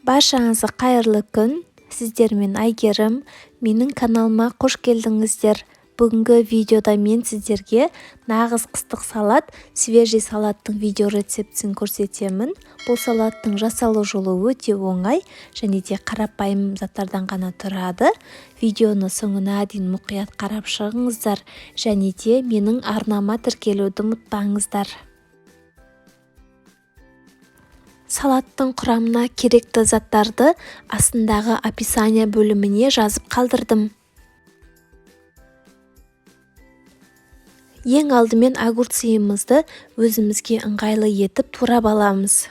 Баршаңызға қайырлы күн! Сіздермен Әйгерім. Менің каналыма қош келдіңіздер. Бүгінгі видеода мен сіздерге нағыз қыстық салат, свежий салаттың видео рецептісін көрсетемін. Бұл салаттың жасалу жолы өте оңай және де қарапайым заттардан ғана тұрады. Видеоны соңына дейін мұқият қарап шығыңыздар және де менің арнама тіркелуді ұмытпаңыздар. Салаттың құрамына керекті заттарды астындағы описание бөліміне жазып қалдырдым. Ең алдымен огурцымызды өзімізге ыңғайлы етіп турап аламыз.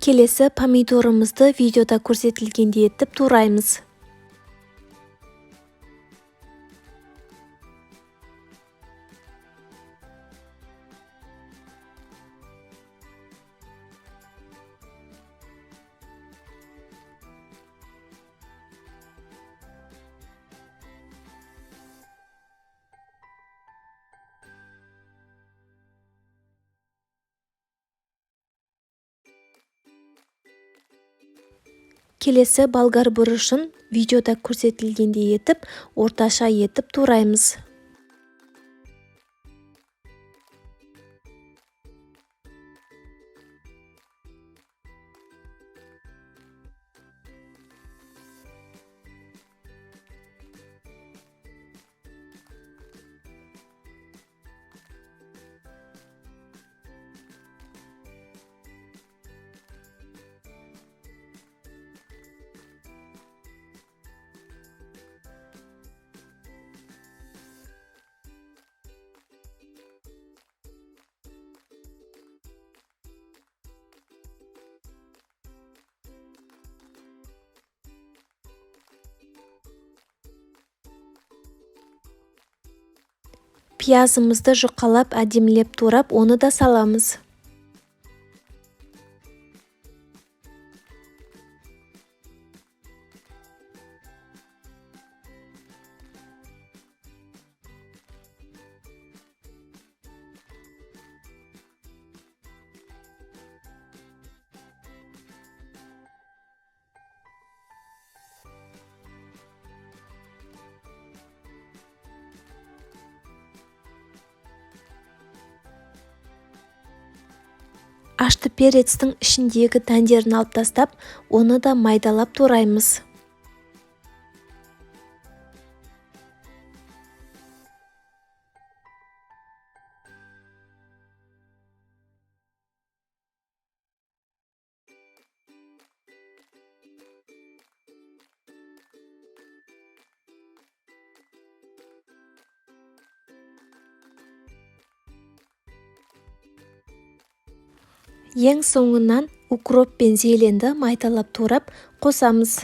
Келесі помидорымызды видеода көрсетілгендей етіп тураймыз. Келесі болгар бұрышын видеода көрсетілгендей етіп, орташа етіп тураймыз. Пиязымызды жұқалап, әдемілеп турап, оны да саламыз. Ашты перецтің ішіндегі дәндерін алып тастап, оны да майдалап тураймыз. Ең соңынан укроп пен зеленді майдалап турап қосамыз.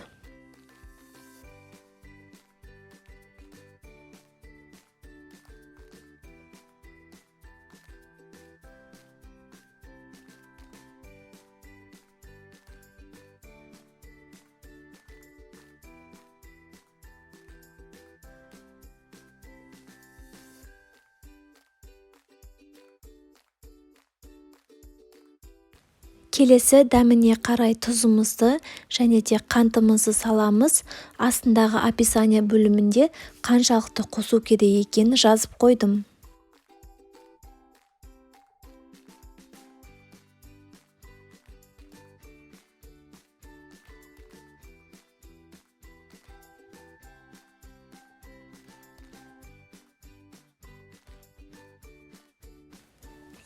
Келесі дәміне қарай тұзымызды және де қантымызды саламыз. Астындағы описание бөлімінде қаншалықты қосу керек екенін жазып қойдым.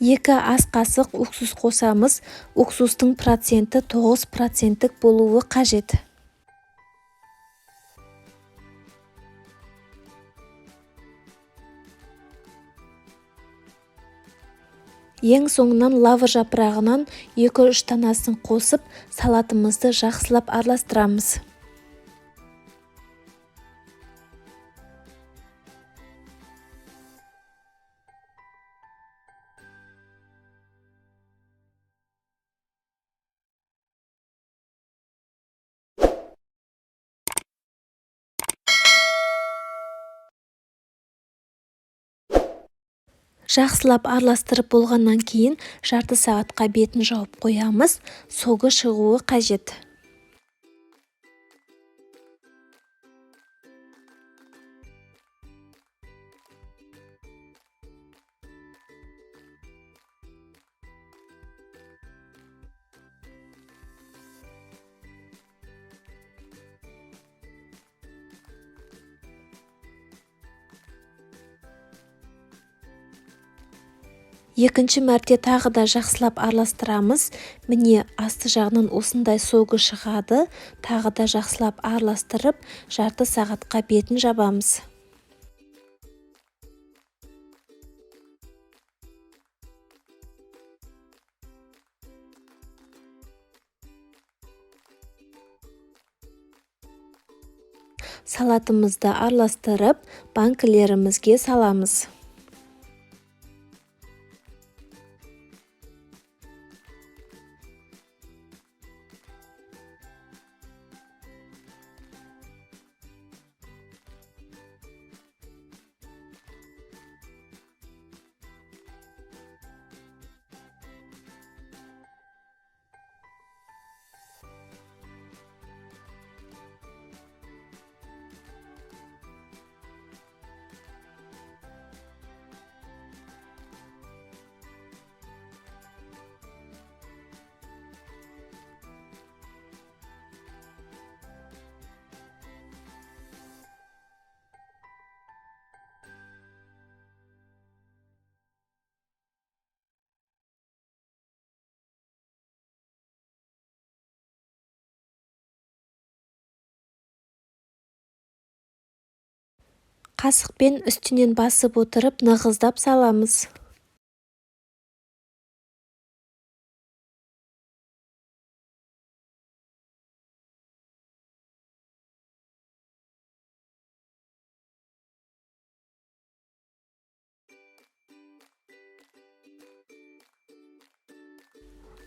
Екі ас қасық уксус қосамыз. Уксустың проценті 9% болуы қажет. Ең соңынан лавр жапырағынан 2-3 танасын қосып, салатымызды жақсылап араластырамыз. Жақсылап араластырып болғаннан кейін жарты сағатқа бетін жауып қоямыз, согы шығуы қажет. Екінші мәрте тағы да жақсылап араластырамыз. Міне, асты жағынан осындай согы шығады. Тағы да жақсылап араластырып, жарты сағатқа бетін жабамыз. Салатымызды араластырып, банкілерімізге саламыз. Қасықпен үстінен басып отырып нығыздап саламыз.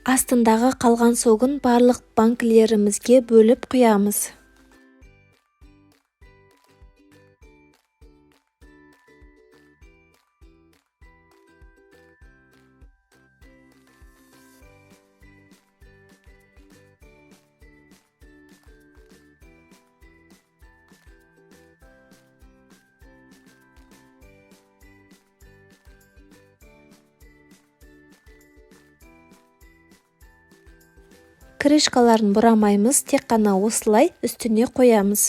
Астындағы қалған согын барлық банкілерімізге бөліп құямыз. Крышкаларын бұрамаймыз, тек қана осылай үстіне қоямыз.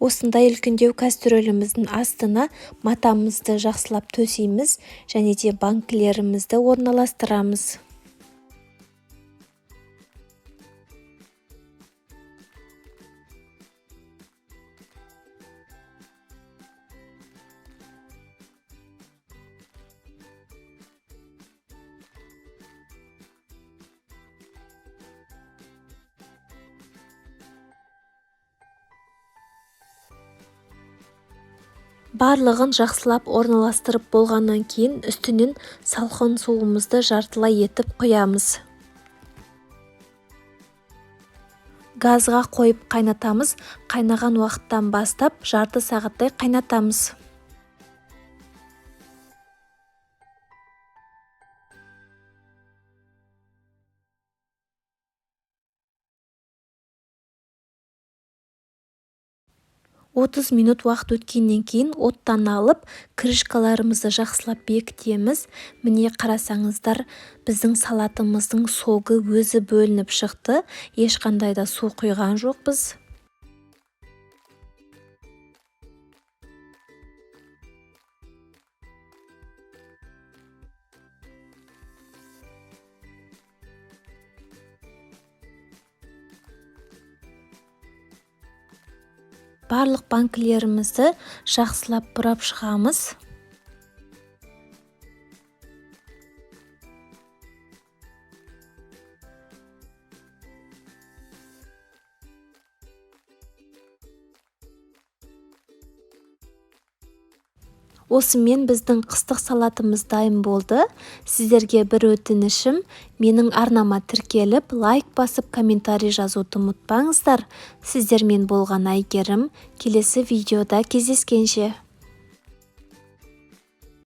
Осындай үлкендеу кастрөліміздің астына матамызды жақсылап төсейміз және де банкілерімізді орналастырамыз. Барлығын жақсылап орналастырып болғаннан кейін үстінен салқын суымызды жартылай етіп құямыз. Газға қойып қайнатамыз. Қайнаған уақыттан бастап жарты сағаттай қайнатамыз. 30 минут уақыт өткеннен кейін оттан алып, крышкаларымызды жақсылап бекітеміз. Міне қарасаңыздар, біздің салатымыздың согы өзі бөлініп шықты. Ешқандай да су құйған жоқпыз. Барлық банкілерімізді жақсылап бұрап шығамыз. Осымен біздің қыстық салатымыз дайын болды. Сіздерге бір өтінішім, менің арнама тіркеліп, лайк басып, комментарий жазуды ұмытпаңыздар. Сіздермен болған Әйгерім. Келесі видеода кездескенше.